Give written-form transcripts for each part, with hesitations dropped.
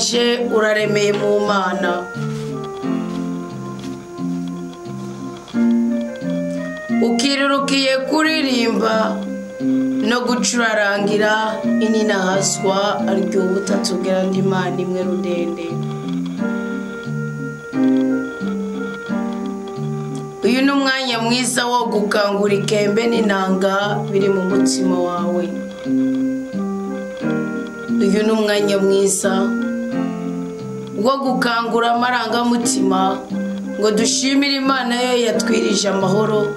Uraje uraremeye mu Mana. Ukirurukiye kuririmba no gucurarangira ininahazwa aryo ubutatu bwera Imana imwe rudende. Uyu ni umwanya mwiza wo gukangura ikembe n'inanga biri mu mutima wawe. Uyu ni umwanya mwiza wo gukangura amarangamutima ngo dushimire Imana yo yatwirije amahoro,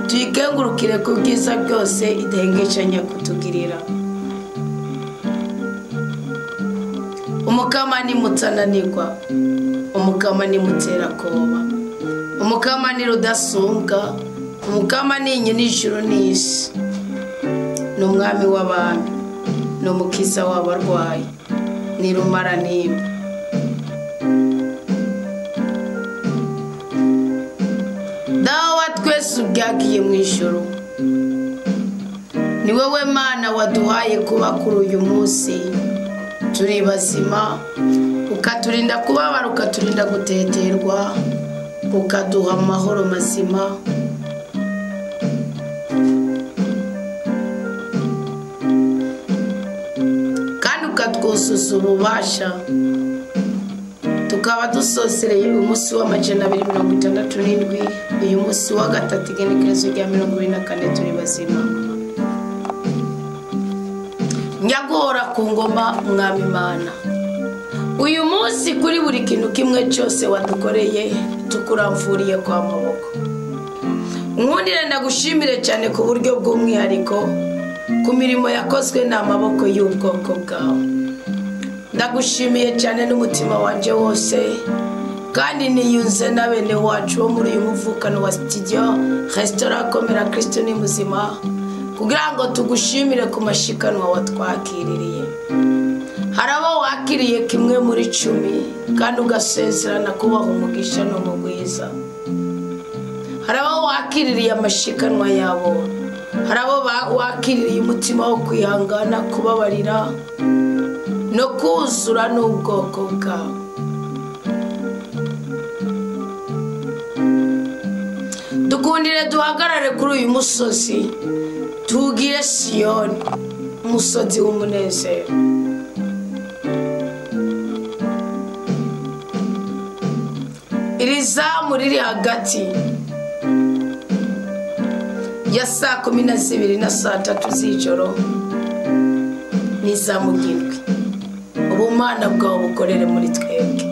tuyikengurukire ku bwiza bwose idahengeshanya kutugirira. Umukama ni mutananirwa, umukama ni muterakoba, umukama ni rudasumbwa, umukama ni nyina ijuru n'isi, ni umwami w'abami, ni umukiza w'abarwayi, ni rumaranimba. Dawe twese ubyagiye mu ijuru, ni wowe Mana waduhaye kuba kuri uyu munsi turi bazima, ukaturinda kubabara, ukaturinda guteterwa, ukaduha amahoro mazima. Kandi ukatwuzuza ububasha, tukaba dusosereye umunsi wa 267, uyu munsi wa gatatu igenekerezo rya 24 turi bazima. Nyaguhora ku ngoma Mwami Mana, uyu munsi kuri buri kintu kimwe cyose wadukoreye tukuramvuriye kwa maboko. Nkundire ndagushimire cyane ku buryo bw'umwihariko ku mirimo yakozwe n'amaboko y'ubwoko bwawe. Ndagushimiye cyane n'umutima wanje wose, kandi niyunze na bene wacu bo muri uyu muvukano wa studio restaurant Komera Kristo ni muzima, kugira ngo tugushimire ku mashikanwa watwakiririye. Hari abo wakiriye kimwe muri 10 kandi ugasezerana kubaha umugisha no mugwiza. Hari abo wakiririye amashikanwa yabo, hari abo wakiririye umutima wo kwihangana, kubabarira no kuzura n'ubwoko bwawe. Dukundire duhagarare kuri uyu musozi, tugire Siyoni, umusozi w'umunezero. Iri zamu riri hagati ya saa 12 na saa 3 z'ijoro ni izamu ry'indwi. Ubumana bwawe bukorere muri twebwe.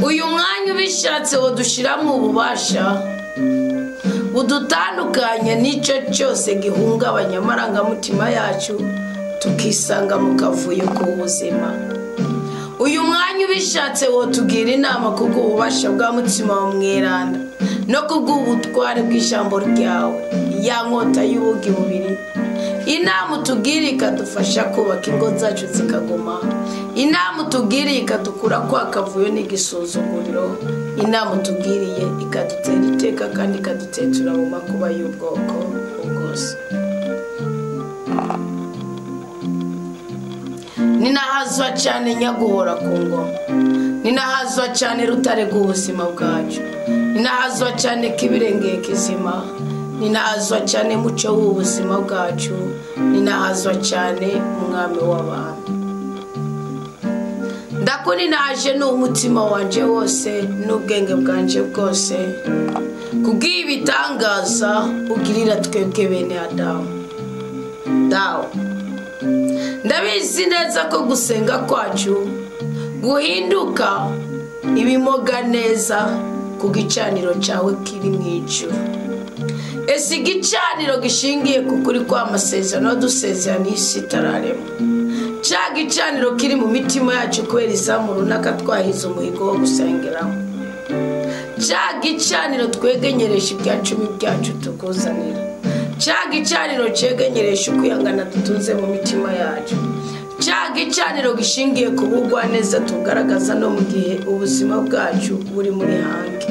Uyu mwanya ubishatse wodushiramo ububasha budutandukanye n'icyo cyose gihungabanya amarangamutima yacu, tukisanga mu kavuyo k'ubuzima. Uyu mwanya ubishatse wotugira inama kubw'ububasha bwa mutima wa mweranda no kubw'ubutware bw'ijambo ryawe, ya nkota y'ubugi bubiri. Inama utugiriye ikadufasha kubaka ingo zacu zikaguma, inama utugiriye ikadukura kwa kavuyo n'igisuzuguriro, inama utugiriye ikadutera iteka kandi ikadutetura mu makuba y'ubwoko bwose. Ninahazwa cyane nyaguhora ku ngoma, ninahazwa cyane rutare rw'ubuzima bwacu, ninahazwa cyane kibirengeye kizima, ninahazwa cyane muco w'ubuzima bwacu, ninahazwa cyane umwami w'abantu. Ndakuninaje n'umutima wanje wose n'ubwenge bwanje bwose kubw'ibitangaza ugirira twebwe bene Adamu. Dawe, ndabizi neza ko gusenga kwacu guhinduka ibimoga neza ku gicaniro cyawe kiri mu ijuru. Ese igicaniro gishingiye ku kuri kw'amasezerano dusezerana isi itararemwa, cya gicaniro kiri mu mitima yacu kubera izamu runaka twahize umuhigo wo gusengeramo, cya gicaniro twegenyeresha ibya cumi byacu tukuzanira, cya gicaniro cyegenyeresha ukwihangana dutunze mu mitima yacu, cya gicaniro gishingiye ku bugwaneza tugaragaza no mu gihe ubuzima bwacu buri muri hange,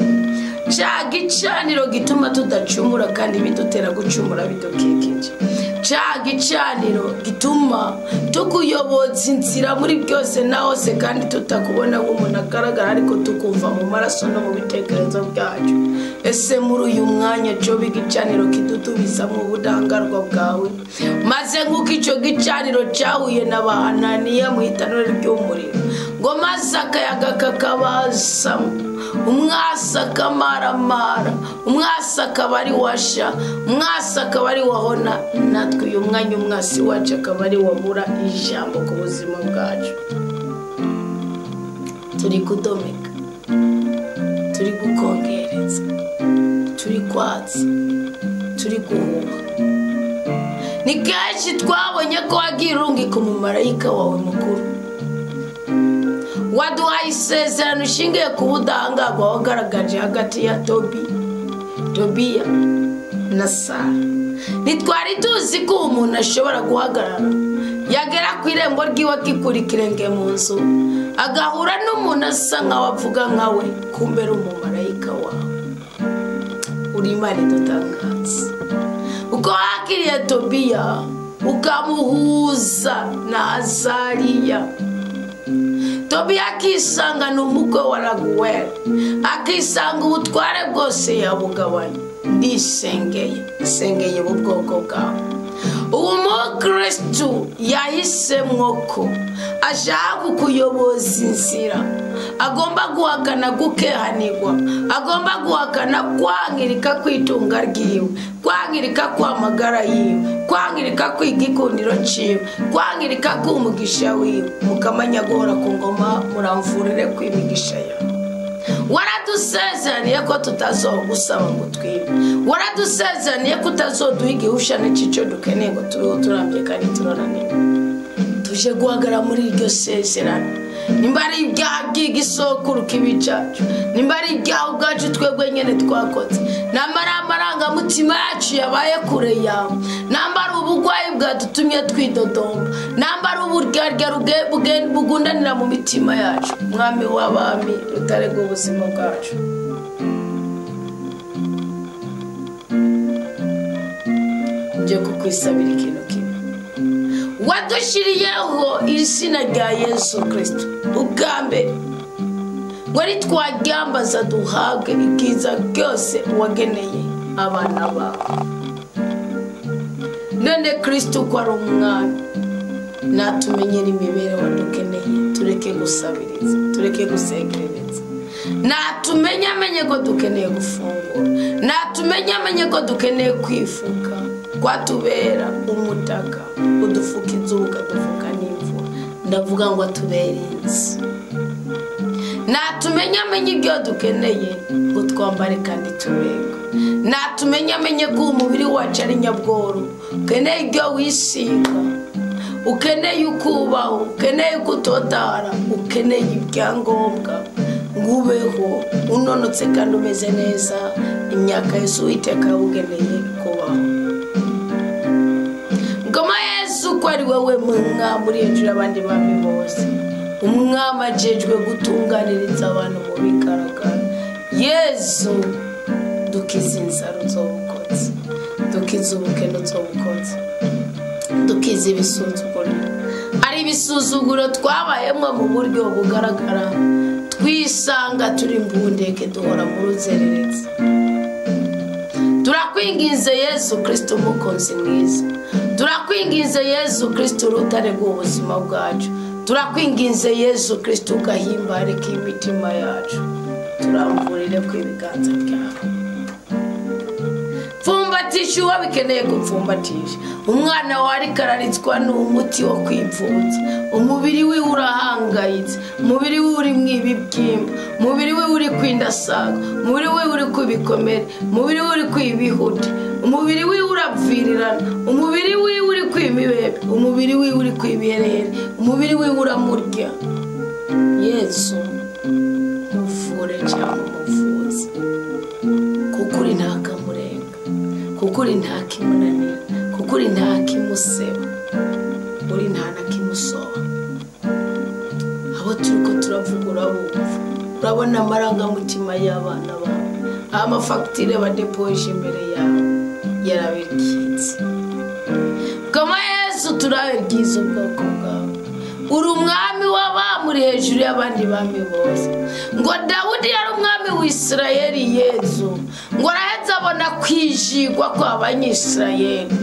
cya gicaniro gituma tudacumura kandi bidutera gucumura bidukikije, Cya gicaniro gituma tukuyoboza inzira muri byose na hose, kandi tutakubona nk'umuntu agaragara, ariko tukumva mu maraso no mu bitekerezo byacu. Ese muri uyu mwanya cyo igicaniro kidutubiza mu budahangarwa bwawe, maze nk'uko icyo gicaniro cyahuye na Bahananiya mu itanura ry'umuriro, ngo maze akayaga kakabazamo, umwasi akamaramara, umwasi akaba ari washa, umwasi akaba ari wahona, natwe uyu mwanya umwasi wacu akaba ari wabura ijambo ku buzima bwacu. Turi kudomeka, turi gukongereza, turi kwatsa, turi guhuha. Ni kenshi twabonye ko wagiye urungika umumarayika wawe mukuru, waduhaye isezerano ushingiye ku budahangarwa wagaragaje hagati ya Tobiya na Sara. Ntitwari tuzi ko umuntu ashobora guhagarara yagera ku irembo ry'iwe akikura ikirenge mu nzu, agahura n'umuntu asa nkawe avuga nkawe, kumbe ari umumarayika wawe. Uri Imana idutangaza uko wakiriye Tobiya ukamuhuza na Azariya. Tobiya akisanga ni umukwe wa Raguweli, akisanga ubutware bwose yabugabanya. Ndisengeye, nsengeye ubwoko bwawe. Uwo mukristu yahisemwo ko ashaka kukuyoboza inzira, agomba guhakana gukehanirwa, agomba guhakana kwangirika kw'itunga ryiwe, kwangirika kw'amagara yiwe, kwangirika kw'igikundiro ciwe, kwangirika kw'umugisha wiwe. Mukamanya guhora ku ngoma, muramvurire kw'imigisha yawe. Waradusezeraniye ko tutazogusaba ngo twibe, waradusezeraniye ko utazoduha igihushane cy'icyo dukeneye ngo tubeho turambye kandi turoranire. Tuje guhagarara muri iryo sezerano. Nimba ari ibyaha by'igisokuru kibi cyacu, nimba ari ibyaha ubwacu twebwe nyine twakoze, namba ari amarangamutima yacu yabaye kure yawe, namba ari ubugwayi bwadutumye twidodomba, namba ari uburyarya bugundanira mu mitima yacu, Mwami w'abami, rutare rw'ubuzima bwacu, ngiye kukwisabira ikintu kimwe. Wadushyiriyeho izina rya Yesu Kristo ubwa mbere, ngo nitwaryambaza duhabwe ibyiza byose wageneye abana bawe. None Kristo uko ari umwami, natumenyera imibereho dukeneye, tureke gusabiriza, tureke gusegerereza. Natumenye amenye ko dukeneye gufungura, natumenye amenye ko dukeneye kwifuka, kwatubera umutaka udufuka izuba ukadufuka n'imvura. Ndavuga ngo atubere inzu. Natumenye amenye ibyo dukeneye ngo twambare kandi tuberwe. Natumenye amenye ko umubiri wacu ari nyabworo, ukeneye ibyo wisiga, ukeneye ukubaho, ukeneye kutotara, ukeneye ibyangombwa ngo ubeho unonotse kandi umeze neza imyaka yose Uwiteka yabugeneye kubaho. Ngoma Yesu ko ari wowe mwami uri hejuru y'abandi bami bose, umwami ajejwe gutunganiriza abantu mu bigaragara. Yesu dukize inzara uzobukotse, dukize ubukene uzobukotse, dukize ibisuzuguro. Ari ibisuzuguro twabayemwo mu buryo bugaragara, twisanga turi imbundeke, duhora mu ruzererezi. Turakwinginze Yesu Kristo umukunzi mwiza, turakwinginze Yesu Kristo urutare rw'ubuzima bwacu, turakwinginze Yesu Kristo ugahimbare k'imitima yacu, turamvurire ku ibiganza byawe. Pfumbatisha uwo bikeneye gupfumbatisha. Umwana wawe ariko araritswa n'umuti wo kwivuza, umubiri we urahangayitse, umubiri we uri mu ibibyimba, umubiri we uri kwindasaga, umubiri we uri kubikomere, umubiri we uri kwibihute, umubiri we urapfirirana, umubiri we uri kwimibebe, umubiri we uri kwibiherehere, umubiri we uramurya. Yesu muvure cyangwa umuvuze, kuko uri ntakamurenga, kuko uri ntakimunanira, kuko uri ntakimuseba, uri ntanakimusoba. Abo turiko turavuga urabumva, urabona amarangamutima y'abana bawe, amafagitire badepoje imbere yawe yarabikitse. Uturabe ryiza ubwoko bwawe. Uri umwami w'abamuri hejuru y'abandi bami bose. Ngo Dawudi yari umwami w'Isirayeli Yezu, ngo araheza abona kwijigwa kw'Abanyisirayeli,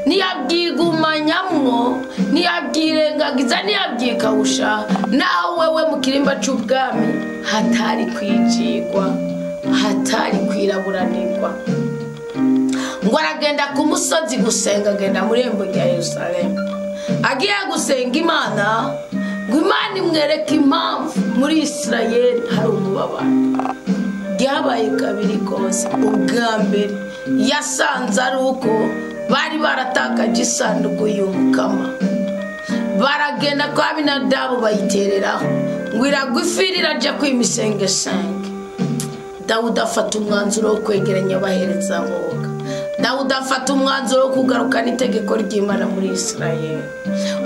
ntiyabyigumanyamwo, ntiyabyirengagiza, ntiyabyikawusha. Naho wewe mu kirimba c'ubwami hatari kwijigwa, hatari kwiraburanirwa. Ngo aragenda ku musozi gusenga, agenda muri irembo rya Yerusalemu agiye gusenga Imana, ngo Imana imwereke impamvu muri Isirayeli hari umubabaro. Byabaye kabiri kose. Ubwa mbere yasanze ari uko bari baratakaje isanduku y'Umukama, baragenda kwa Abinadabu bayitereraho, ngo iragwa ifiri irajya kwimisengesenge. Dawudi afata umwanzuro wo kwegeranya abaherezankunga. Dawudi afata umwanzuro wo kugarukana itegeko ry'Imana muri Isirayeli.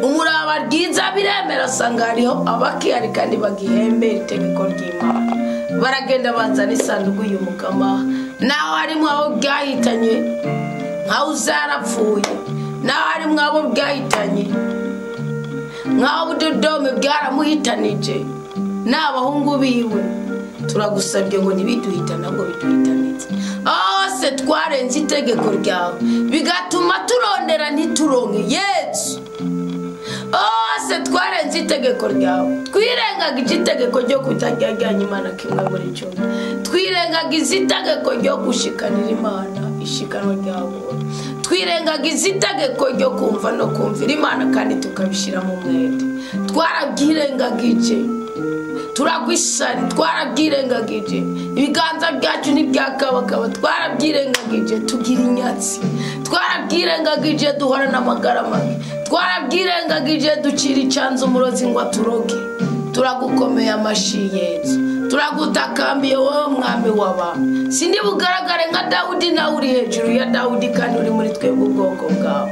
Umuraba ryiza biremera, asanga hariho abakihari kandi bagihembera itegeko ry'Imana. Baragenda bazana isanduku y'Umukama, naho harimo abo bwahitanye nka Uza yarapfuye, naho harimo abo bwahitanye nka Obudodomu bwaramuhitanije n'abahungu biwe. Turagusabye ngo ntibiduhitane ahubwo biduhitanitse. Hose twarenze itegeko ryawe bigatuma turondera ntituronke Yesu. Hose twarenze itegeko ryawe, twirengagije itegeko ryo kutajyajyanya Imana kimwe muri cumi, twirengagiza itegeko ryo gushikanira Imana ishikanwa ryawe, twirengagiza itegeko ryo kumva no kumvira Imana kandi tukabishyira mu mwete. Twarabyirengagije, turagwisari, twarabyirengagije, ibiganza byacu ntibyakabakaba, twarabyirengagije tugira inyatsi, twarabyirengagije duhorana amagara mabi, twarabyirengagije ducira icyanzu umurozi ngo aturoge. Turagukomeye amashi Yezu, turagutakambiye wowe mwami w'abami. Sindi bugaragare nka Dawudi, nawe uri hejuru ya Dawudi kandi uri muri twebwe ubwoko bwawe.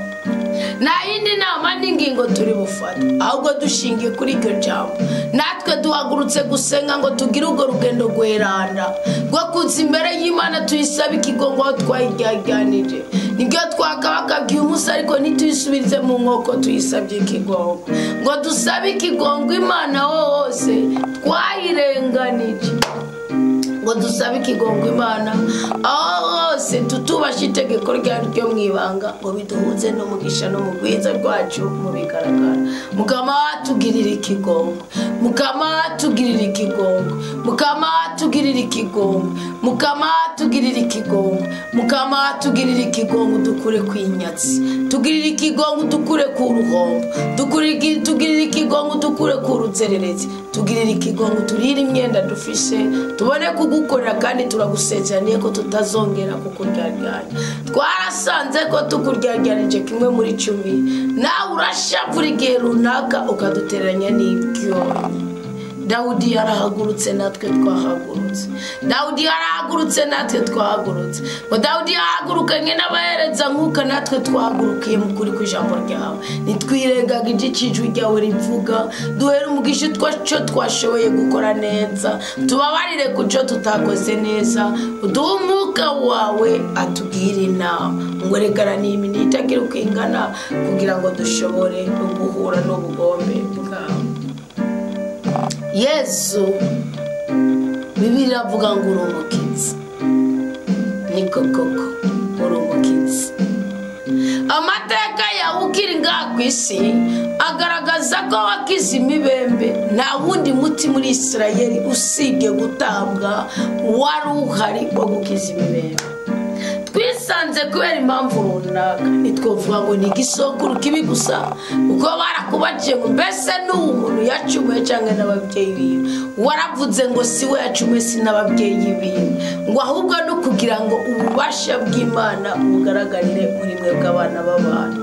Nta yindi nama n'ingingo turi bufate, ahubwo dushingiye kuri iryo jambo. Natwe duhagurutse gusenga ngo tugire urwo rugendo rweranda rwo kuza imbere y'Imana tuyisaba ikigongo aho twayijyajyanije. Nibyo twakabakabwiye umunsi, ariko ntituyisubirize mu nkoko, tuyisabye ikigongo ngo dusabe ikigongo Imana hose twayirenganije, ngo dusabe ikigongo Imana aho hose tutubashe itegeko ryayo mu ibanga, ngo biduhuze n'umugisha no mu rwiza rwacu mu bigaragara. Mukama tugirira ikigongo, Mukama tugirira ikigongo, Mukama tugirira ikigongo, Mukama tugirira ikigongo, Mukama tugirira ikigongo, dukure kwinyatsi, tugirira ikigongo, dukure ku ruhombo, tugirira ikigongo, dukure ku ruzererezi, tugirira ikigongo, turire imyenda dufishe tubone kugukorera kandi turagusezeraniye ko tutazongera kukuryaryanya. Twarasanze ko tukuryaryanyije kimwe muri cumi, nawe urashavura igihe runaka ukaduteranya n'ibyonyi. Dawudi yarahagurutse natwe twahagurutse, Dawudi yarahagurutse natwe twahagurutse, ngo Dawudi yahagurukanye n'abahereza nkuka natwe twahagurukiye mu kuri kw'ijambo ryawe. Ntitwirengagije ijwi ryawe rivuga, duhere umugisha icyo twashoboye gukora neza, tubabarire ku cyo tutakoze neza, uduhe umwuka wawe atubwire inama, ngo regara ni iminota itagira uko ingana kugira ngo dushobore guhura n'ubugombe bwawe. Yezu, Bibiliya iravuga ngo uri umukiza. Niko koko uri umukiza. Amateka yawe ukiri ngaha ku isi agaragaza ko wakize imibembe. Nta wundi muti muri Isirayeli usibye gutambwa wari uhari wo gukiza imibembe. Twisanze kubera impamvu runaka, ntitwovuga ngo ni igisokuru kibi gusa, kuko barakubagiye ngo mbese n'uwo muntu yacumuye cyangwa n'ababyeyi biwe. Waravuze ngo si we yacumuye si n'ababyeyi biwe, ngo ahubwo no kugira ngo ububasha bw'Imana bugaragarire muri mwebwe abana b'abantu.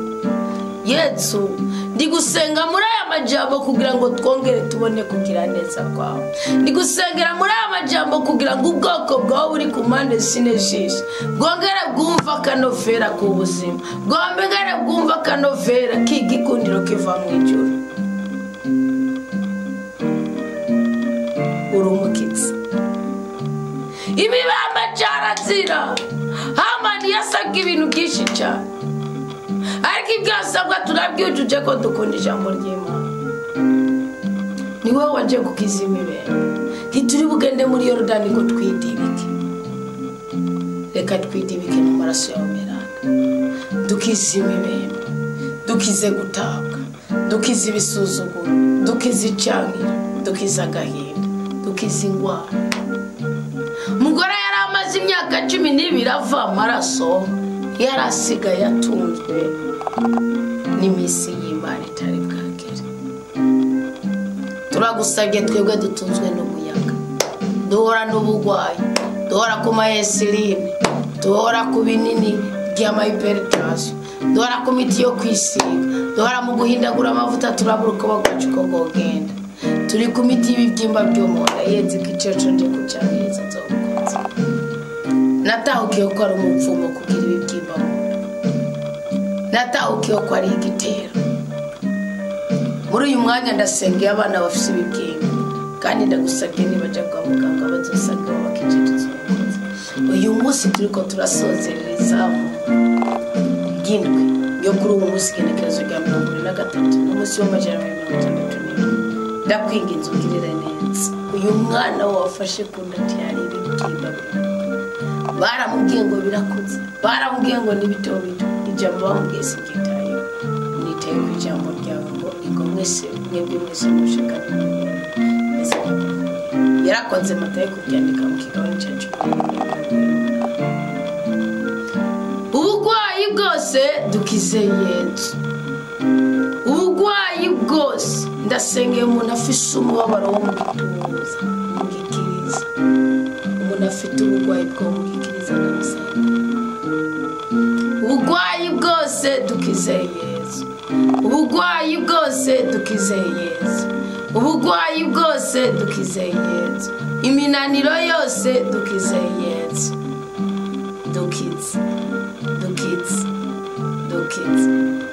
Yesu, ndi gusenga muri aya majambo kugira ngo twongere tubone kugira neza kwawe. Ndi gusengera muri aya majambo kugira ngo ubwoko bwawe buri ku mpande zine z'isi bwongere bwumva akanovera k'ubuzima, bwongere bwumva akanovera k'igikundiro kiva mu ijuru. Uri umukiza. Imibamba cyarazira. Hamani yasaga ibintu byinshi cyane. Ariko ibyasabwa turabyujuje ko dukunda ijambo ry'Imana. Ni wowe waje gukiza imibembe. Ntituri bugende muri Yorodani ngo twidibike. Reka twidibike mu maraso yawe meranda. Dukize imibembe, dukize gutabwa, dukize ibisuzuguro, dukize icankiro, dukize agahinda, dukize ingwara. Umugore yari amaze imyaka 12 ava amaraso, yari asigaye atunzwe n'imisi y'Imana itari bwagere. Turagusabye twebwe dutunzwe n'umuyaga, duhora n'ubugwayi, duhora ku mayesiline, duhora ku binini by'amahypertension, duhora ku miti yo kwisiga, duhora mu guhindagura amavuta, turabura uko bagwacu ko gogenda. Turi ku miti y'ibibyimba byo mu nda, yenze igiceco nje kucangiriza nzobukoze. Natahukiye ko ari umupfumo kugira ibibyimba mu nda. Natahukiye ko ari igitero. Muri uyu mwanya ndasengeye abana bafite ibibyimba, kandi ndagusabye nibaja kwa muganga bazosanga bakijeje nzobukoze. Uyu munsi turiko turasozereza ry'indwi yo kuri uwo munsi igenekerezo rya 23 n'umunsi w'amajana 61. Ndakwinginze ungirire neza. Uyu mwana wafashe ku nda ntiyari ibibyimba, baramubwiye ngo birakuze, baramubwiye ngo ni bito bito. Ijambo bamubwiye singyitayeho, nitaye ku ijambo ryawe ngo ingo mwese mwebwe mwese mushikane. Yarakoze Matayo kubyandika mu kigabane cya 11. Ubugwayi bwose dukize Yesu. Ubugwayi bwose ndasengeye umuntu afise umubabaro wo mu gituza, mu gikiriza. Umuntu afite ubugwayi bwo mu gikiriza ndamusenga. Ubugwayi bwose dukize Yesu. Ubugwayi bwose dukize Yesu. Ubugwayi bwose dukize Yesu. Iminaniro yose dukize Yesu. Dukize, dukize, dukize.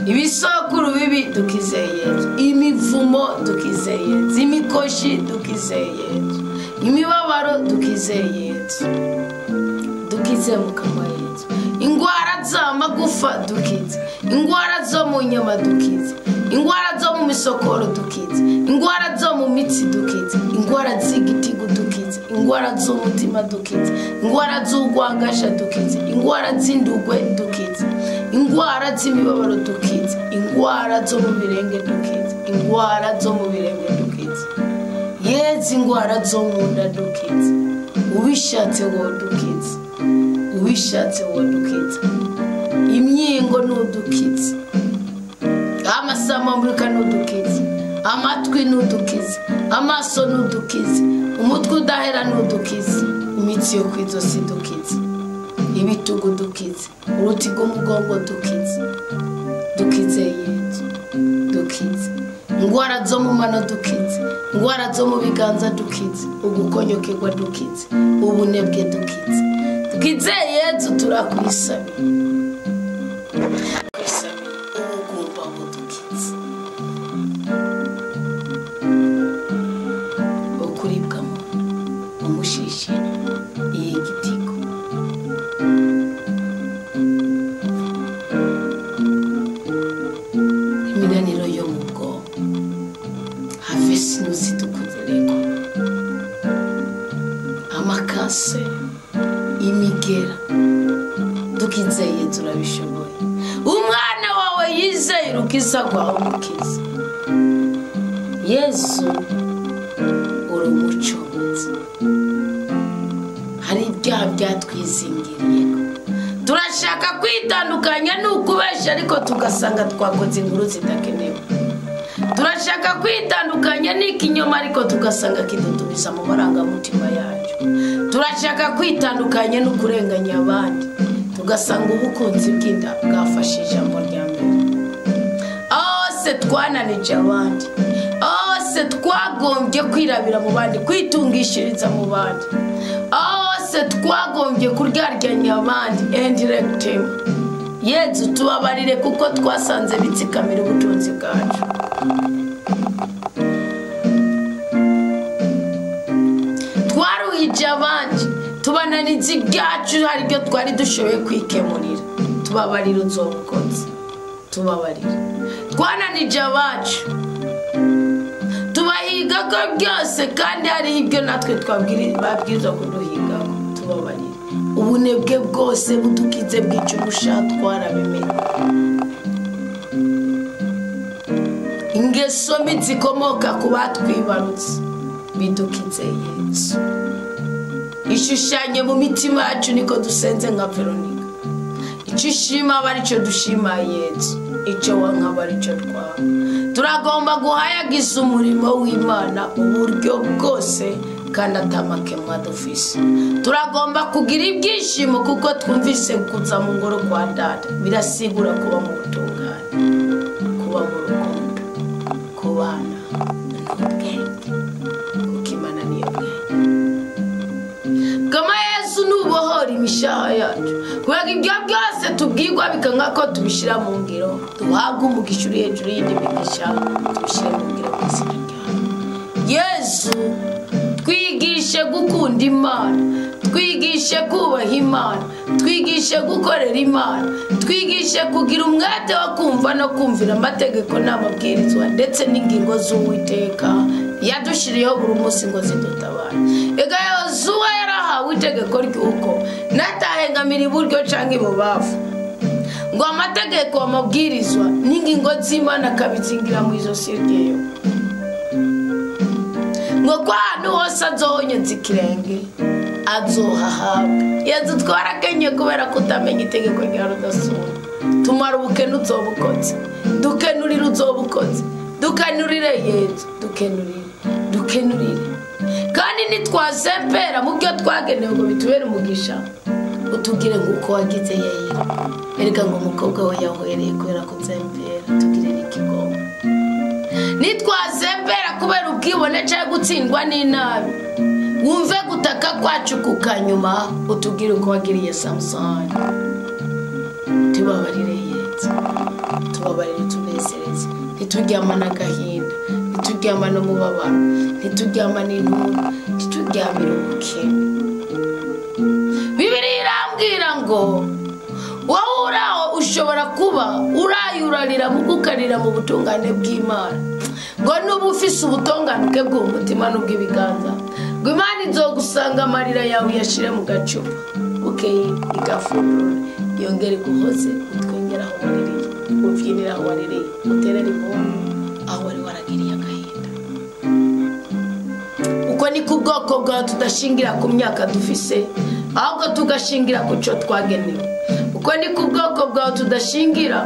Ibisokuru bibi dukize Yesu. Imivumo dukize Yesu. Imikoshi dukize Yesu. Imibabaro dukize Yesu. Dukize mukama Yesu. Ingwara z'amagufa dukize. Ingwara zo mu nyama dukize. Ingwara zo mu misokoro dukize. Ingwara zo mu mitsi dukize. Ingwara z'igitigu dukize. Ingwara z'umutima dukize. Ingwara z'ugwangasha dukize. Ingwara z'indugwe dukize. Ingwara z'imibabaro dukize. Ingwara zo mu birenge dukize. Ingwara zo mu birenge dukize. Yezi ingwara zo mu nda dukize. Ubishatse wo dukize. Ubishatse wo dukize. Imyingo n'udukize. Amasamambuka n'udukize. Amatwi n'udukize. Amaso n'udukize. Umutwe udahera n'udukize. Imitsi yo kw'izosi dukize. Ibitugu dukize. Uruti rw'umugongo dukize. Dukize Yesu. Dukize. Ingwara zo mu mano dukize. Ingwara zo mu biganza dukize. Ugukonyokerwa dukize. Ubunebwe dukize. Dukize Yesu turakwisabiye. Ubugumba budukize. Ukuribwa mu nda, umushishiro, igitiko. Iminaniro yo mu bwonko, have sinusite ukuzereko, amakanseri, imigera. Dukize Yesu urabishoboye. Umwana wawe yizeye urukiza rwawe umukiza. Yesu uri umucunguzi. Hari ibyaha byatwizingiriyeko. Turashaka kwitandukanya n'ukubesha ariko tugasanga twakoze inkuru zidakenewe. Turashaka kwitandukanya n'ikinyoma ariko tugasanga kidutubiza mu marangamutima yacu. Turashaka kwitandukanya no kurenganya abandi, tugasanga ubukunzi bw'inda bwafashe ijambo rya mbere. Hose twananije abandi, hose twagombye kwirabira mu bandi, kwitungishiriza mu bandi, hose twagombye kuryaryanya abandi indirectly. Yezu tubabarire kuko twasanze bitsikamira ubutunzi bwacu. Twaruhije abandi, tubananiza ibyacu hari ibyo twari dushoboye kwikemurira. Tubabarire uzobukoze. Tubabarire. Twananije abacu, tubahiga ko byose, kandi hari ibyo natwe babwirizwa kuduhigaho. Tubabarire. Ubunebwe bwose budukize bwica ubusha, twarabimenye. Ingeso mbi zikomoka ku batwibarutse bidukize Yesu. Ishushanye mu mitima yacu, niko dusenze nka Veronica. Icyo ushima aba aricyo dushima Yesu, icyo wanka aba aricyo twaba. Turagomba guhayagiza umurimo w'Imana uburyo bwose kandi atamakemwa dufise. Turagomba kugira ibyishimo kuko twumvise kuza mu ngoro kwa Data birasigura kuba mu butungane, kuba mu rukundo, kubana n'ubwenge, kuko Imana niyo bwenge. Kama Yesu nubohora imishaha yacu, kubera ibyo byose tubwirwa bikanga ko tubishyira mu ngiro, duhabwe umugisha uri hejuru y'indi migisha, tubishyire mu ngiro mu izina ryawe Yesu. Twigishe gukunda Imana, twigishe kubaha Imana, twigishe gukorera Imana, twigishe kugira umwete wo kumva no kumvira amategeko n'amabwirizwa ndetse n'ingingo z'Uwiteka yadushiriyeho buri munsi ngo zidutabare. Ega Yozuwa yarahawe itegeko ry'uko natahengamira iburyo canke ibubafu, ngo amategeko, amabwirizwa n'ingingo z'Imana akabizingira mu izosi ryiwe, ngo kwa hantu hose azohonyeza ikirenge azohahabwa. Yezu, twarakenye kubera kutamenya itegeko rya rudasumba. Tumara ubukene uzobukoze, dukenurire uzobukoze, dukenurire Yezu, dukenurire, dukenurire. Kandi nitwazempera mu byo twagenewe ngo bitubere umugisha, utugire nk'uko wagize Yayiro. Erega ngo umukobwa we yahwereye kubera kuzempera, tugire n'ikigongo. Nitwazembera kubera ubwibone cyangwa gutsindwa n'inabi, wumve gutaka kwacu kukanyuma, utubwire uko wagiriye Samusoni. Tubabarire Yesu, tubabarire, tunezereze. Ntituryamane agahinda, ntituryamane umubabaro, ntituryamane intuntu, ntituryamire ubukene. Bibiliya irambwira ngo wowe uraho ushobora kuba urayurarira mu gukarira mu butungane bw'Imana, ngo nuba ufise ubutonganuke bw'umutima n'ubw'ibiganza, ngo Imana izogusanga amarira yawe uyashire mu gacupa, bukeye igafundura, yongere iguhoze, utwengere aho waririye, ubyinire aho waririye, uterere impundu aho wari waragiriye agahinda. Uko niko ubwoko bwawe tudashingira ku myaka dufise, ahubwo tugashingira ku cyo twagenewe. Uko niko ubwoko bwawe tudashingira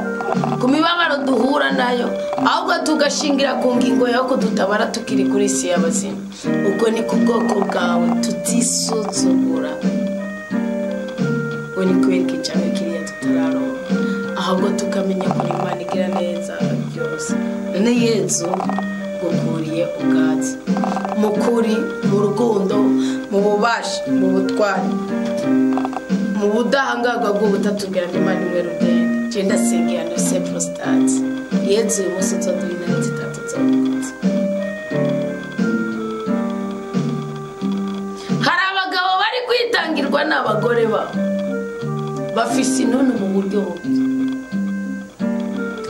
ku mibabaro duhura nayo, ahubwo tugashingira ku ngingo yo kudutabara tukiri kuri isi y'abazima. Uko niko ubwoko bwawe tutisuzugura, ngo ni kubera icyicaro kiriya tutararonka, ahubwo tukamenya ko Imana igira neza byose. None Yezu gukuriye ubwatsi mu kuri, mu rukundo, mu bubasha, mu butwari, mu budahangarwa bw'ubutatubwira n'Imana imwe rudende. Je ndasengera ndose prostate. Yezu uyu munsi uzoduha intare zitatu z'ubukozi. Hari abagabo bari kwitangirwa n'abagore babo, bafise intuntu mu buryo bubi,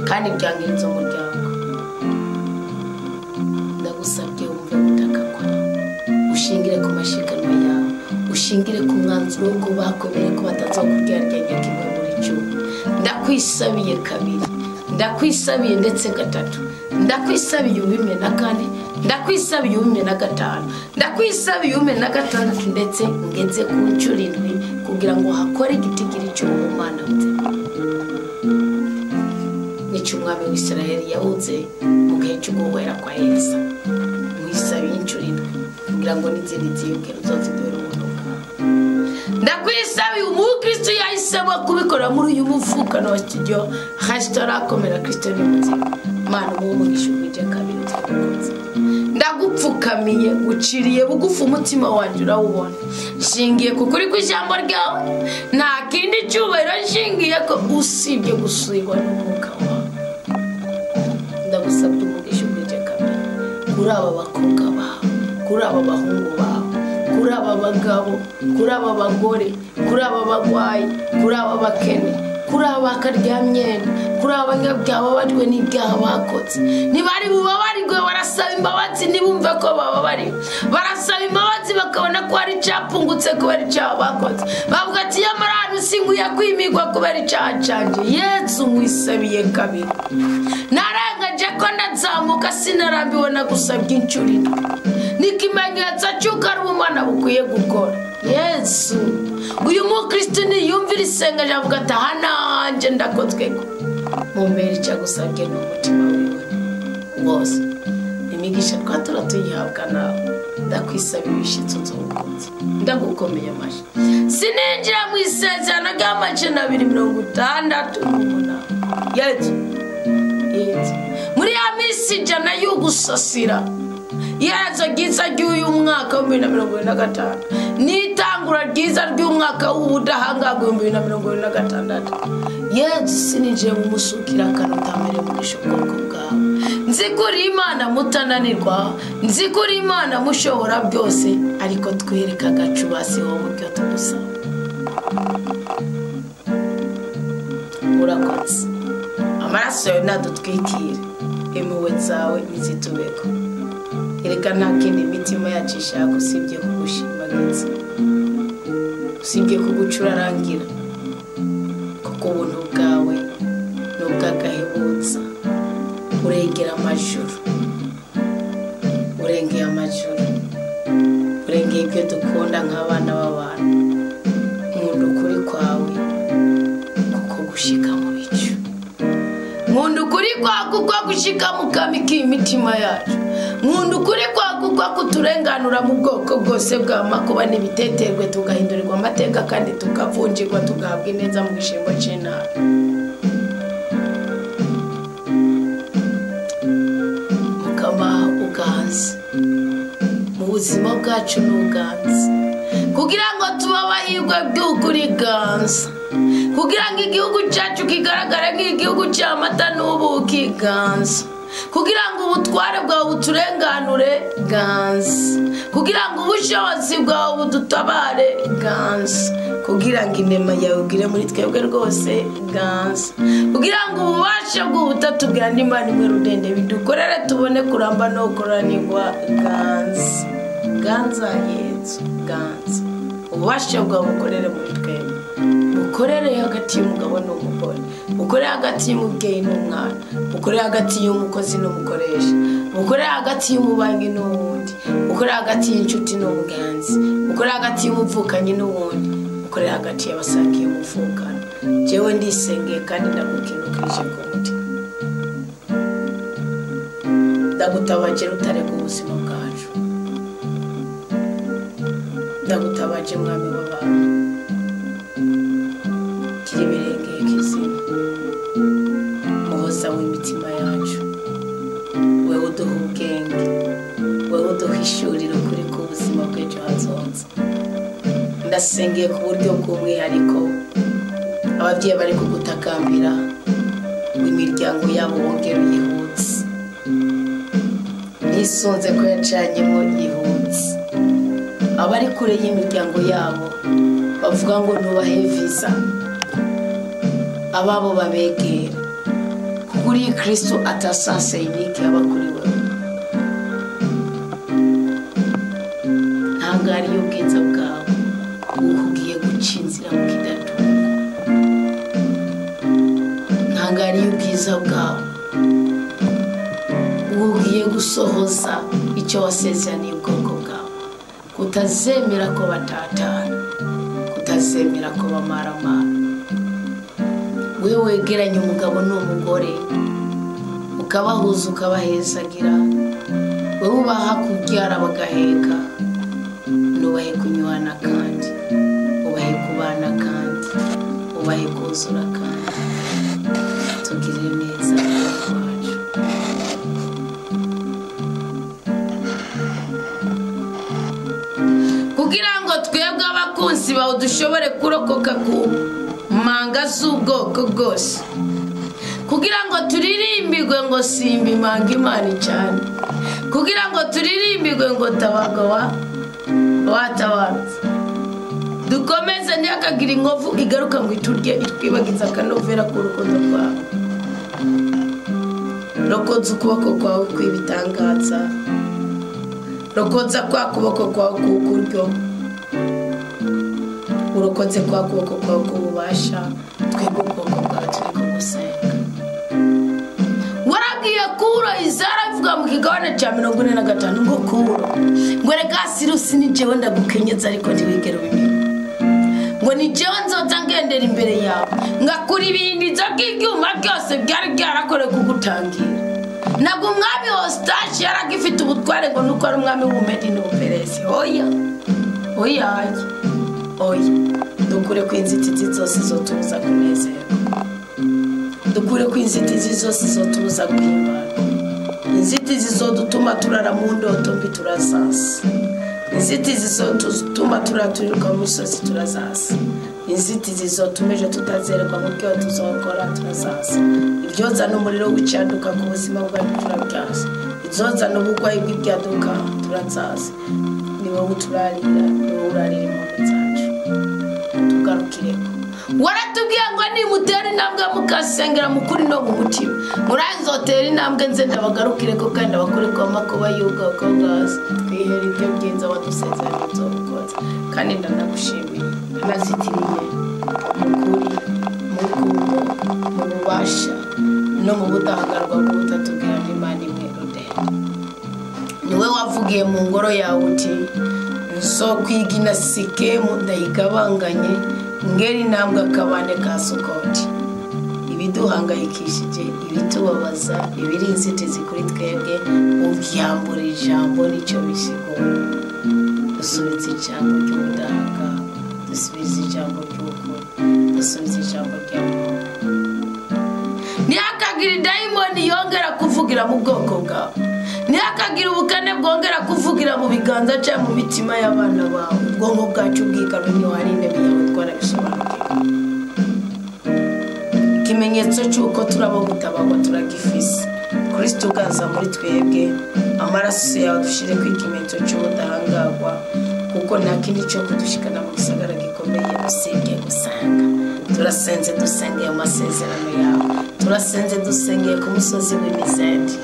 kandi byangiriza umuryango. Ndagusabye wumve gutaka kwawe, ushingire ku mashikanwa yawe, ushingire ku mwanzuro w'uko bakwemeye ko batazokuryarya kimwe muri cumi. Ndakwisabiye kabiri, ndakwisabiye ndetse gatatu, ndakwisabiye ubime na kane, ndakwisabiye ubime na gatanu, ndakwisabiye ubime na gatandatu, ndetse ngeze ku nshuro indwi, kugira ngo hakore igitigiri cy'ubumana bwe. Nicyo umwami w'Isirayeli yabuze mu gihe cyo guhera kwa Elisa. Mwisabiye inshuro indwi kugira ngo n'izindi ziyongere uzoziduhere ubuntu bwawe. Ndakwisabiye umukristo yahisemo kubikora muri uyu muvukano wa studio resitora akomera Kristo ni muzima. Mana umuhe umugisha ugwije kabiri utwukunze. Ndagupfukamiye, uciriye bugufi umutima wanjye urawubona. Nshingiye ku kuri kw'ijambo ryawe, nta kindi cyubahiro nshingiye ko usibye gusigwa n'umwuka wawe. Ndagusabye umugisha ugwije kabiri kuri aba bakobwa bawe, kuri aba bahungu bawe, kuri aba bagabo, kuri aba bagore, kuri aba bagwayi, kuri aba bakene, Kuri abakaryamyenda, kuri abanyabyaha babajwe n'ibyaha bakoze, ntibari bubabarirwe, barasaba imbabazi ntibumve ko bababariwe, barasaba imbabazi bakabona ko hari icyapfungutse kubera icyaha bakoze, bavuga ati nyamara hano sinkwiye kwimigwa kubera icyaha cyanjye. Yesu nkwisabiye kabiri, narengeje ko ndazamuka sinarambiwe nagusabye inshuro indwi, ni ikimenyetso cy'uko ari ubumana bukwiye gukora. Yesu uyu mukristo niyumvira isengesho avuga ati aha nanjye ndakozweko, mumbere icyo agusabye ni umutima wiwe wose. Imigisha twatura tuyihabwa nawe, ndakwisaba ibishitsi nzokunze, ndagukomeye amashyi. Sininjira mu isezerano ry'amajana 268. Yesu, Yesu muri ya minsi 100 y'ugusasira, iherezo ryiza ry'uyu mwaka wa 2025 n'itangura ryiza ry'umwaka w'ubudahangarwa 2026. Yesu sininjiye mu musukira akantu mugisha ubwoko bwawe. Nzi ko uri Imana mutananirwa, nzi ko uri Imana mushobora byose, ariko twereke agacu basiho mu byo tugusaba. Urakoze, amaraso yawe nadutwikire, impuhwe zawe ntizitubeko. Erega nta kindi imitima yacu ishaka usibye kugushimagiza, usibye kugucurarangira, kuko ubuntu bwawe ni ubw'agahebutsa. Urengera amajuru, urengeye amajuru, urengeye ibyo dukunda nk'abana b'abantu. Nkunda ukuri kwawe kuko gushika mu bicu, nkunda ukuri kwawe kuko gushika mu kami k'imitima yacu, nkunda ukuri kwawe kuko kuturenganura mu bwoko bwose bw'amakuba n'ibiteterwe, tugahindurirwa amateka kandi tukavunjirwa, tugahabwa ineza mu gishimbo cy'intara. Mukama uganze mu buzima bwacu, n'uganze kugira ngo tube abahirwe by'ukuri, ganza kugira ngo igihugu cyacu kigaragare nk'igihugu cy'amata n'ubuki, ganza kugira ngo ubutware bwawe buturenganure, ganza kugira ngo ubushobozi bwawe budutabare, ganza kugira ngo inema yawe ugire muri twebwe rwose, ganza kugira ngo ububasha bw'ubutatu bwa n'Imana imwe rudende bidukorere tubone kuramba no gukoranirwa, ganza, ganza Yesu, ganza ububasha bwawe bukorere muri twebwe, bukorere hagati y'umugabo n'umugore, bukorere hagati y'umubyeyi n'umwana, bukorere hagati y'umukozi n'umukoresha, bukorere hagati y'umubanyi n'uwundi, bukorere hagati y'inshuti n'umugenzi, bukorere hagati y'umuvukanyi n'uwundi, bukorere hagati y'abasangiye umuvukano. Jewe ndisengeye kandi ndagukinukirije ku mutima, ndagutabaje rutareka ubuzima bwacu, ndagutabaje mwami w'abantu, kiri ibirengeye kizima, muhoza w'imitima yacu, wewe uduha ubwenge, wewe uduhishurira ukuri k'ubuzima bw'ejo hazoza. Ndasengeye ku buryo bw'umwihariko ababyeyi bari kugutakambira ngo imiryango yabo wongere uyihutse, nisunze ko yacanyemo yihutse. Abari kure y'imiryango yabo bavuga ngo nubahe visa, ababo babegera, kuko uri Kristo atasanse inike aba kuri wewe. Ntabwo ari ubwiza bwawe uhugiye guca inzira mu kidatungo, ntabwo ari ubwiza bwawe ugiye gusohoza icyo wasezeraniye ubwoko bwawe, kutazemera ko batatana, kutazemera ko bamaramara. Wewe wegeranye umugabo n'umugore ukabahuza ukabahezagira, wewe ubaha kubyara bagaheka, nubahe kunywana kandi ubahe kubana kandi ubahe kuzura kandi tugirire neza wacu. Kugira ngo twebwe abakunzi bawe dushobore kurokoka ku manga z'ubwoko bwose, kugira ngo turirimbirwe ngo simba imanga Imana cyane, kugira ngo turirimbirwe ngo tabaga watabarutse. Dukomeze ntihakagira inkovu igaruka ngo iturye itwibagize akanovera k'urukundo rwawe. Rokoza ukuboko kwawe kw'ibitangaza, rokoza kwa kuboko kwawe k'ukuryo, urokoze kwa kuboko kwawe k'ububasha. Twebwe ubwoko bwawe turi kugusenga. Warabwiye Kuro, Izara ivuga mu kigabane cya 45 ngo Kuro, ngo reka Sirusi ni jewe ndagukenyeza ariko ntiwigere ubimenya, ngo ni jewe nzoza ngendera imbere yawe ngakura ibindiza by'ibyuma byose byari byarakorewe kugutangira. Ntabwo umwami Ostashi yaragifite ubutware ngo nuko ari umwami w'Ubumedi n'Ubuperesi. Oya, oya, oya. Dukure ku inzitizi zose zotubuza kunezerwa, dukure ku inzitizi zose zotubuza guhimbara, inzitizi zodutuma turara mu ndoto mbi turazasa, inzitizi zodutuma turara turiruka mu misozi turazasa, inzitizi zotuma ejo tutazererwa mu byo tuzokora turazasa, ibyozana umuriro w'icyaduka ku buzima bwacu turabyaza, izozana uburwayi bw'ibyaduka turazaza. Ni wowe uturarira, ni wowe urarira impundu zacu, tugarukireko. Waratubwiye ngo nimutera intambwe mukasengera mu kuri no mu mutima, muranzotera intambwe nze ndabagarukireko kandi abakoreko amakuba y'ubwoko bwose. Twihera ibyo byiza wadusezeranye nzobikoze, kandi ndanagushimiye. Nazitiriye mu kuri, mu rukundo, mu bubasha no mu budahangarwa bw'ubutatubwira n'Imana imwe rudende. Niwe wavugiye mu ngoro yawe uti nzokwigina Sikemu ndayigabanganye ngeri intambwe akabande ka Sukoti. Ibiduhangayikishije, ibitubabaza, ibiri inzitizi kuri twebwe, ubyambura ijambo nicyo bisigura. Dusubize ijambo ry'ubudahangarwa, dusubize ijambo ry'ukuri, dusubize ijambo ry'amahoro. Ntihakagira idayimoni yongera kuvugira mu bwoko bwawe, ntihakagira ubukane bwongera kuvugira mu biganza cyangwa mu mitima y'abana bawe. Ubwonko bwacu bwigaruriye niho hari intebe yawe, twarabisobanukiwe. Ikimenyetso cy'uko turabo gutabagwa turagifise. Kristo uganza muri twebwe, amaraso yawe dushire ku ikimenyetso cy'ubudahangarwa, kuko nta kindi cyo kudushikana mu gisagara gikomeye usibye gusanga. Turasenze dusengeye amasezerano yawe, turasenze dusengeye ku musozi w'Imizeti.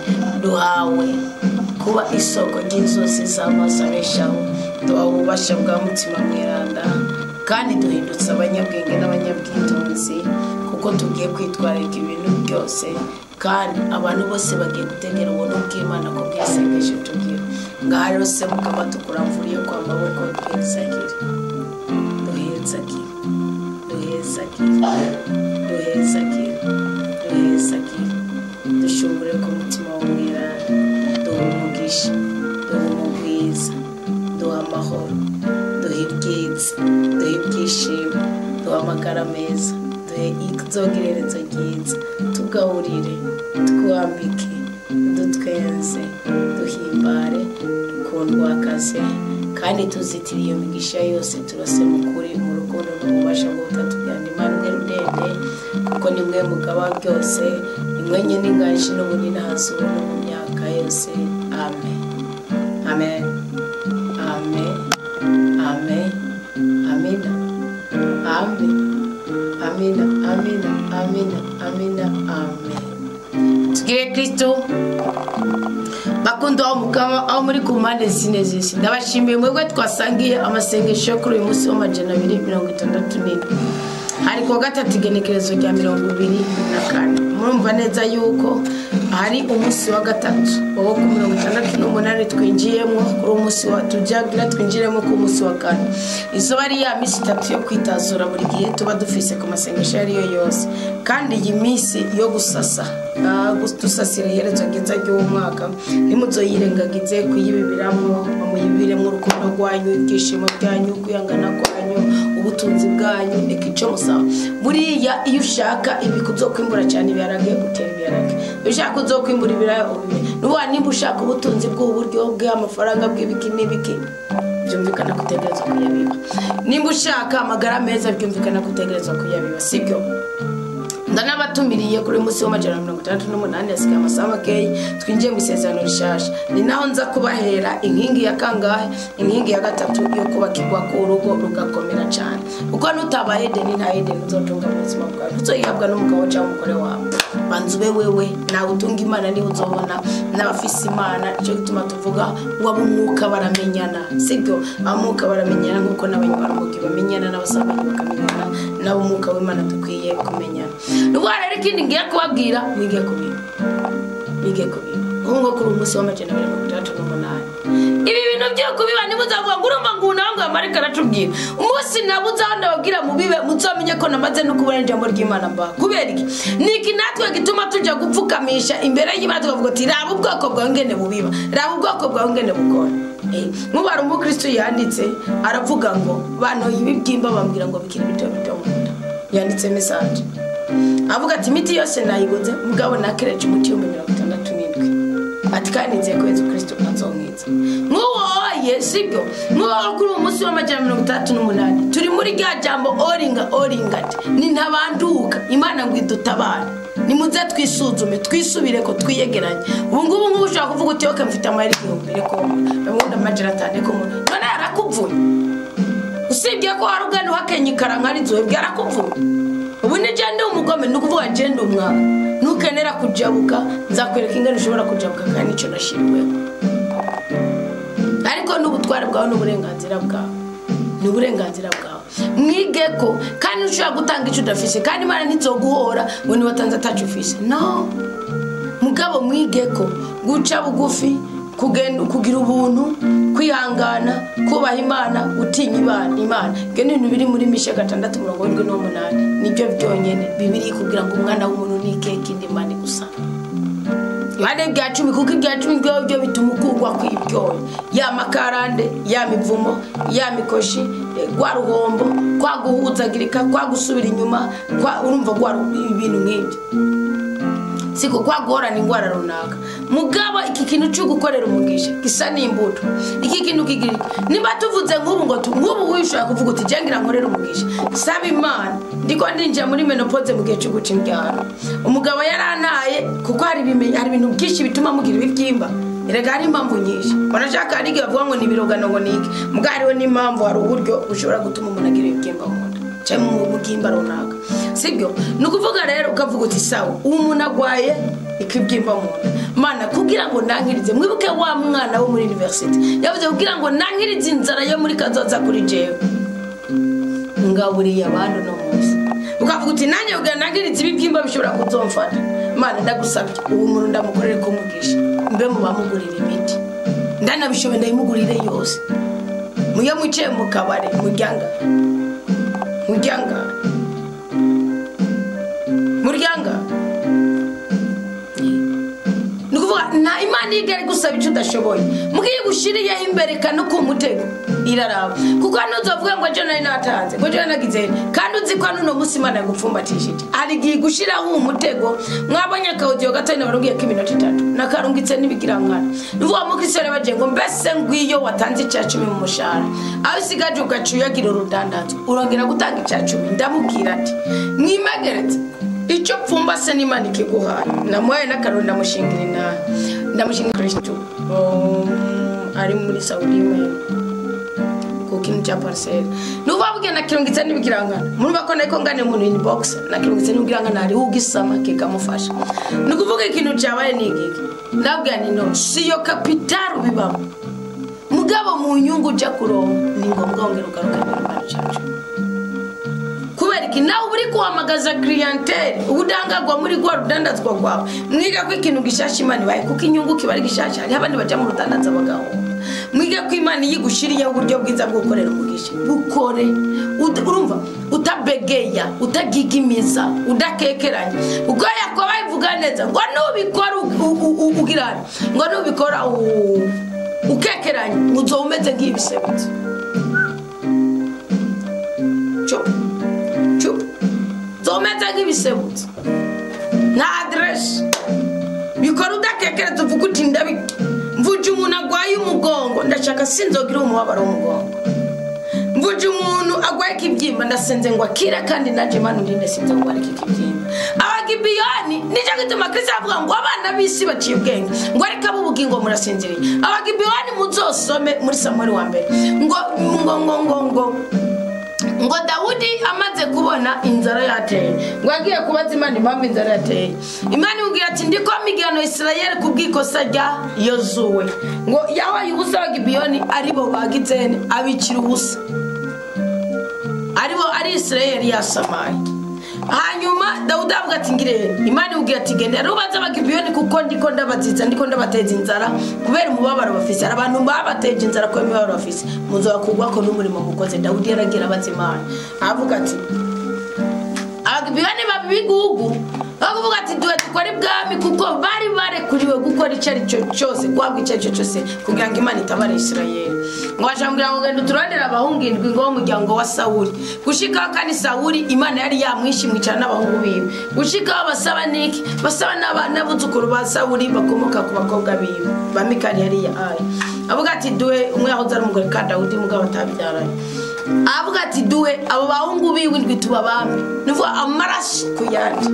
Duhawe kuba isoko ry'inzozi z'amaso abeshaho, duhawe ububasha bwa mutima mweranda, kandi duhindutse abanyabwenge n'abanyabwitonzi, kuko tugiye kwitwararika ibintu byose, kandi abantu bose bagiye gutegera ubuntu bw'Imana ko bwisengesho tugira. Ngaha rero se mukaba tukuramvuriye kwa maboko, duhezagire, duhezagire, duhezagire, duhezagire, duhezagire. Dushungure ku mutima w'umwiranda, duha umugisha, duha umugwiza, duha amahoro, duha ibyiza, duha ibyishimo, duha amagara meza, duhe izogererezo ryiza, tugaburire, twambike, dutwenze, duhimbare, dukundwakaze, kandi tuzitire iyo migisha yose turose mu kuri, mu rukundo n'ububasha bw'ubutatubwira Imana imwe rudende, kuko ni mwe mugaba byose, ni mwe nyine inganji n'ubunini hasi ubu no mu myaka yose. Amen, amen, amen, amen, amina, amen, amina, amina, amina, amina, amen. Tugire Kristo bakunda aho mukama aho muri ku mpande zine z'isi. Ndabashimiye mwebwe twasangiye amasengesho kuri uyu munsi w'264. Hari kuwa gatatu igenekerezo rya 24. Murumva neza yuko hari umunsi wa gatatu wo ku 68 twinjiyemo, kuri umunsi wa tujagira twinjiremo ku munsi wa kane. Izo ari ya minsi itatu yo kwitazura buri gihe tuba dufise ku masengesho ariyo yose, kandi iyi minsi yo gusasa dusasira iherezo ryiza ry'uwo mwaka, ntimuzoyirengagize kuyibibiramo, muyibiremo urukundo rwanyu, ibyishimo byanyu, kwihangana kwanyu, ubutunzi bwanyu, reka icyo musaba. Buriya iyo ushaka ibikuzokwimbura cyane ibiharage, utera ibiharage. Iyo ushaka uzokwimbura ibiraya ubibe. Nuba nimba ushaka ubutunzi bw'uburyo bw'amafaranga bw'ibiki n'ibiki, byumvikana kutegereza kuyabiba. Nimba ushaka amagara meza, byumvikana kutegereza kuyabiba, sibyo? Ndanabatumiriye kuri uyu munsi w'amajana 68 yasigaye amasaha makeyi twinjiye mu isezerano rishasha. Ni naho nza kubahera inkingi ya kangahe, inkingi ya gatatu yo kubakirwa k'urugo rugakomera cyane. Kuko nutabaye Edeni, nta Edeni uzotunga mu buzima bwawe, ntuzoyihabwa n'umugabo cyangwa umugore wawe. Banza ube wewe nawe utunga Imana, niwe uzobona n'abafise Imana. Nicyo gituma tuvuga ngo ab'umwuka baramenyana, sibyo? Ab'umwuka baramenyana nk'uko n'abanyamarumogi bamenyana, n'abasambanyi bakamenyana, n'ab'umwuka w'Imana dukwiye kumenyana. Nuko rero ikindi ngiye kubabwira, mwige kubiba, mwige kubiba. Nk'ubu ngo kuri uyu munsi w'268, ibi bintu byo kubiba, ntimuzavuga ngo urumva ngo unawe ngo amarika aratubwira. Umunsi nabuze aho ndababwira mubibe, muzamenye ko namaze no kubona ijambo ry'Imana mbaha. Kubera iki? Niki natwe gituma tujya gupfukamisha imbere y'Imana tukavuga ati raba ubwoko bwawe ngene bubiba, raba ubwoko bwawe ngene bukora. Nk'ubu hari umukristo yanditse aravuga ngo bantoye ibibyimba, bambwira ngo bikiri bito bito mu nda. Yanditse message avuga ati imiti yose nayiguze, mugabo nakereje umuti 67,000, ati kandi nizeye ko Yezu Kristo azonkiza. Nk'uwo oye, sibyo? Nk'uwo kuri uwo munsi w'668 turi muri rya jambo oringa oringa, ati ni ntabanduka Imana ngo idutabare. Nimuze twisuzume, twisubire ko twiyegeranye. Ubu ngubu nk'ubu ushobora kuvuga uti okay, mfite amayeri 1000, reko ndamukunda 500 ko none yarakuvunye. Usibye ko hari ugana uhakenya ikaranka ari zuwe byarakuvunye. Ubu ni je ndi umugome, ni ukuvuga je ndi umwana. Nukenera kujabuka, nzakwereka ingano ushobora kujabuka, kandi nicyo nashyiriweho. Ariko n'ubutware bwawe n'uburenganzira bwawe, ni uburenganzira bwawe. Mwige ko kandi ushobora gutanga icyo udafise, kandi Imana ntizoguhora ngo niwatanze ataco ufise. No mugabo mwige ko guca bugufi, kugenda, kugira ubuntu, kwihangana, kubaha Imana, gutinya Imana, ibyo ni ibintu biri muri Misha 6:78. Nibyo byonyine bibiri kugira ngo umwana w'umuntu ni ikeke indi Imana gusa yohane bya 10, kuko ibya 10 byo bituma ukugwa kw'ibyoya, ya makarande, ya mivumo, ya mikoshi, rwa ruhombo, kwa guhuzagirika, kwa gusubira inyuma, kwa urumva rwa ibintu nk'ibyo, siko kwa guhorana indwara runaka. Mugabo iki kintu cyo gukorera umugisha gisa n'imbuto. Iki kintu kigira, niba tuvuze nk'ubu ngo nk'ubu wishobora kuvuga uti je ngira nkorere umugisha, saba Imana, ndiko ndinjira muri ménopause, mu gihe cyo guca imbyaro. Umugabo yarantaye kuko hari ibintu byinshi bituma mugira ibibyimba. Erega hari impamvu nyinshi wanashaka. Hari igihe bavuga ngo ni ibirogano, ngo ni iki, mugabo hariho n'impamvu, hari uburyo bushobora gutuma umuntu agira ibibyimba mu nda cyangwa mu bugimba runaka, sibyo? Ni ukuvuga rero ukavuga uti sawa, uwo muntu agwaye ikibyimba mu nda, Mana kugira ngo nankirize. Mwibuke wa mwana wo muri university yavuze kugira ngo nankirize inzara yo muri kazoza kuri jewe, ngaburiye abantu no munsi. Ukavuga uti nanjye kugira nankirize ibibyimba bishobora kuzomfata, Mana ndagusabye, uwo muntu ndamukorere kumugisha, mbe mu bamugurira imiti, ndanabishoboye ndayimugurire yose. Muyo mwicaye mu kabare, muryanga muryanga muryanga. Ni ukuvuga nta Imana igera igusaba icyo udashoboye. Mugiye gushiriyeho imbere no ku mutego iraraba, kuko ntuzovuga ngo ejo nari natanze, ngo ejo nagize, kandi uzi ko nuno munsi Imana yagupfumbatishije. Hari igihe gushiraho umutego. Mwabonye akawudiyo gatoya nabarubwiye ko iminota 3 nakarungitse n'ibigirankana. Ni ukuvuga mu Kristo bagiye ngo mbese ngwiyo watanze 10% mu mushahara, aho usigaje ugaca uyagira urudandazo, urongera gutanga 10%. Ndamubwira ati mwimegeretse icyo pfumbase n'Imana ikiguhaye. Namuhaye n'akarori, ndamushingira inama, ndamushingira Kristo ari muri Saudi mwe ku kintu cya parcelle. Nuva bugenda nakirungitse n'ibigirangana, murumva ko nariko ngane umuntu inbox, nakirungitse n'ibigirangana, hariho ugisama kikamufasha. Ni ukuvuga ikintu cyabaye ni igiki, ndabwira ni no siyo capital bibamo, mugabo mu nyungu ujya kuronka ni ngombwa wongera ugaruke mu Imana cyacu. Kubera iki? Nawe uri kuhamagaza clientele, ubudangagwa muri rwa rudandazwa rwawe. Mwiga ko ikintu gishasha Imana ibaye, kuko inyungu kiba ari gishasha. Hariho abandi bajya mu rudandaza bagahomba. Mwige ko Imana iyo igushiriyeho uburyo bwiza bwo gukorera umugisha, bukore urumva utabegeya, utagigimiza, udakekeranya. Ubwo Yakobo ivuga neza ngo nubikora ugirana, ngo nubikora ukekeranya, uzoba umeze nk'ibisebutse. Cup cup, uzoba umeze nk'ibisebutse nta aderesi. Bikora udakekereza, uvuga uti ndabi mvuje umuntu agwaye umugongo, ndashaka sinzogira umubabaro w'umugongo. Mvuje umuntu agwaye ikibyimba, ndasenze ngo akire, kandi nanjye Imana undinde sinzogwara iki kibyimba. Abagibiyoni nicyo gituma Kristo avuga ngo abana b'isi baciye ubwenge, ngo ariko ab'ubugingo murasinziriye. Abagibiyoni muzosome muri Samuel wa mbere ngo ngo ngo ngo ngo ngo Dawudi amaze kubona inzara yateye, ngo agiye kubaza Imana impamvu inzara yateye. Imana imubwira ati ndiko migano Isirayeli kubw'ikosa rya Yozuwe, ngo yahaye ubusa Abagibiyoni aribo bagizene abicira ubusa, aribo ari Isirayeli yasamaye. Hanyuma Dawudi avuga ati ngire. Imana imubwira ati genda rubaza Abagibiyoni kuko ndiko ndabaziza, ndiko ndabateza inzara kubera umubabaro bafise. Abantu babateje inzara kubera umubabaro bafise, muzokugwako n'umurimo mukoze. Dawudi yaragira abaza Imana avuga ati Abagibiyoni babigugu bavuga ati duwe dukora ibwami kuko bari barekuriwe gukora icyo ari cyo cyose, guhabwa icyo ari cyo cyose kugira ngo Imana itabare Isirayeli. Ngo bashambwira ngo genda uturondere abahungu indwi ngo umuryango wa Sawuli. Gushikaho kandi Sawuli Imana yari yamwishimye cyane n'abahungu biwe. Gushikaho basaba niki? Basaba n'abuzukuru ba Sawuli bakomoka ku bakobwa biwe ba Mikali yari ya Ayi. Avuga ati duwe umwe yahoze ari umugore ka Dawudi mugabo atabyaranye. Avuga ati duwe abo bahungu biwe indwi tubabambe, nuvuga amaraso ku yandi.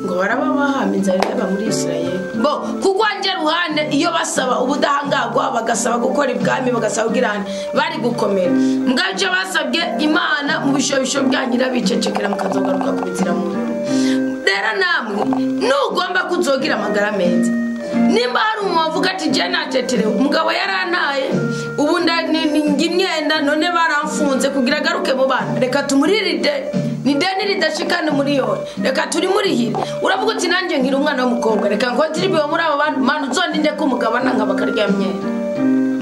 Ngo baraba inzara ireba muri Isirayeli. Bo kugwanje ruhande iyo basaba ubudahangagwa bagasaba gukora ibwami bagasaba kugirana bari gukomera. Mugabo icyo basabye Imana mu bishobisho byanyu bicecekera mukazogaruka kubizira mu nyuma. Rero namwe nugomba kuzogira amagara meza, nimba hari umuntu avuga ati je nateterewe umugabo yarantaye ubu imyenda none baramfunze kugira agaruke mu bana, reka tumuriride ni deni ridashikana miliyoni, reka turimurihire. Uravuga uti nanjye ngira umwana w'umukobwa, reka nkontribuye muri abo bantu, mana uzondinde ko umugabo nanga bakarya myenda.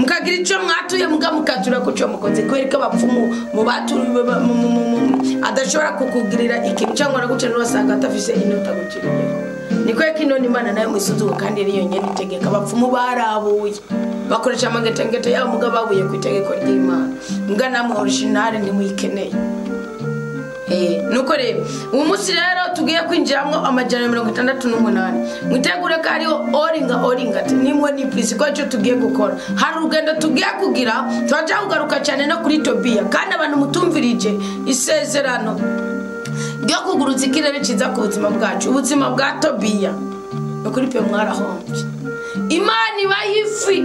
Mukagira icyo mwatuye muga mukatura ku cyo mukoze, kubera ko abapfumu mu baturi adashobora kukugirira ikintu cyangwa araguca n'ubasanga atafise inota gukiriye. Niko kino ni Imana nayo mwisuzuko kandi iri yonyene itegeka. Abapfumu barabuye bakoresha amagetengete yabo muga babuye ku itegeko ry'Imana. Muga namwe original ntimuyikeneye. Nuko rero uyu munsi rero tugiye kwinjiramo amajana 68. Mwitegure ko hariho oringa ati nimwe ni please ko icyo tugiye gukora. Hari urugendo tugiye kugira, turaja kugaruka cyane no kuri Tobiya. Kandi abantu mutumvirije isezerano ryo kuguruza ikirere ciza ku buzima bwacu, ubuzima bwa Tobiya. Nukuri pe mwarahombye. Imana iba ifi,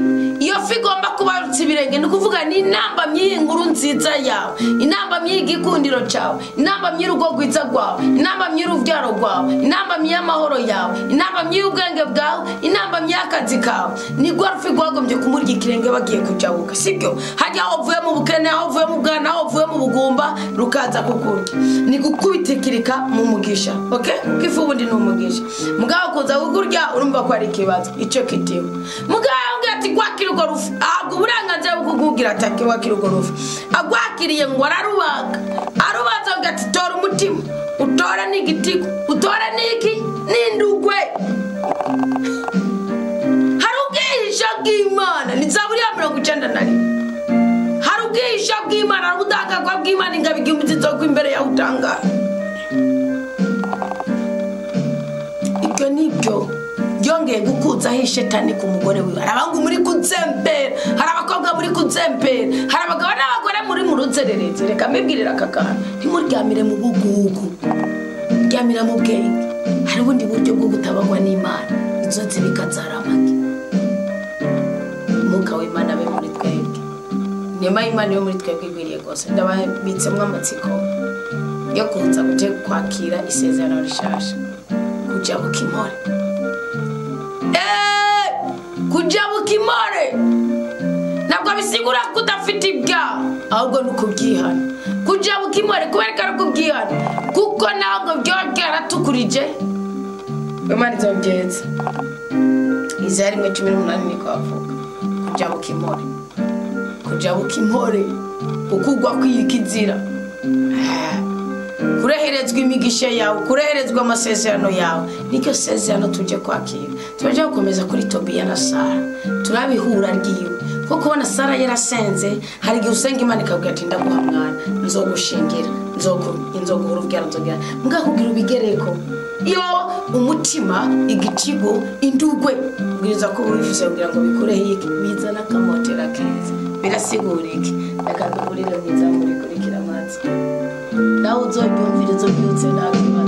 iyo fi igomba kubarutsa ibirenge, ni ukuvuga ni inamba my'inkuru nziza yawe, inamba my'igikundiro cyawe, inamba my'urugo rwiza rwawe, inamba my'urubyaro rwawe, inamba my'amahoro yawe, inamba my'ubwenge bwawe, inamba my'akazi kawe. Nibwo rufi rwagombye kumurya ikirenge bagiye kujabuka, sibyo? Hajya aho uvuye mu bukene, aho uvuye mu bwana, aho uvuye mu bugumba, rukaza kukurya. Ni gukubitikirika mu mugisha, okay? Kifu ubundi ni umugisha. Mugabo kuza kukurya urumva ko ari ikibazo, icyo kitiwe. Mugabo ati gwakira urwo rufi, ahabwa uburenganzira bwo kukubwira ati gwakira urwo rufi. Agwakiriye ngo ararubaga, arubaza ngo ati tora umutima, utora n'igitigo, utora n'iki n'indugwe. Hari ubwihisho bw'Imana, ni Zaburi ya 91. Hari ubwihisho bw'Imana, hari ubudahangarwa bw'Imana, ingabo igihumbi zizogwa imbere yawe utangara. Ibyo nibyo byongeye gukuzaho ishetani ku mugore wiwe. Hari abahungu muri kuzempera, hari abakobwa muri kuzempera, hari abagabo n'abagore muri mu ruzererezi. Reka mbibwirire aka kantu, ntimuryamire mu bugugu, ryamira mu bwenge. Hari ubundi buryo bwo gutabagwa n'Imana, izo zibika zaramake. Umwuka w'Imana abe muri twebwe, inema y'Imana yo muri twebwe igwiriye rwose. Ndababitsemo amatsiko yo kuza kwakira isezerano rishasha, kujabuka impore. Kujabuka impore ntabwo bisigura ko udafite ibyaha, ahubwo ni ukubyihana. Kujabuka impore kubera ko ari ukubyihana, kuko ntabwo byaba byaratukurije. Imana izobyeza. Isaya 1:18 niko avuga. Kujabuka impore, kujabuka impore, ukugwa kw'ikizira, kureherezwa imigisha yawe, kureherezwa amasezerano yawe. Nicyo sezerano tujye kwakira. Tujye gukomeza kuri Tobiya na Sara, turabihura ryiwe. Kuko kubona Sara yarasenze, hari igihe usenga Imana ikabwira ati ndaguha mwana, nzogushingira, nzoguha urubyaro, nzogira mugakubwira ubigereko. Iyo umutima, igitigo, indugwe ubwiriza ko ubifise kugira ngo bikureho iki, bizana akamotera keza. Birasigura iki? Reka duhurire mu izamu rikurikira. Nawe uzoryumvira uzobyutse nta kibazo.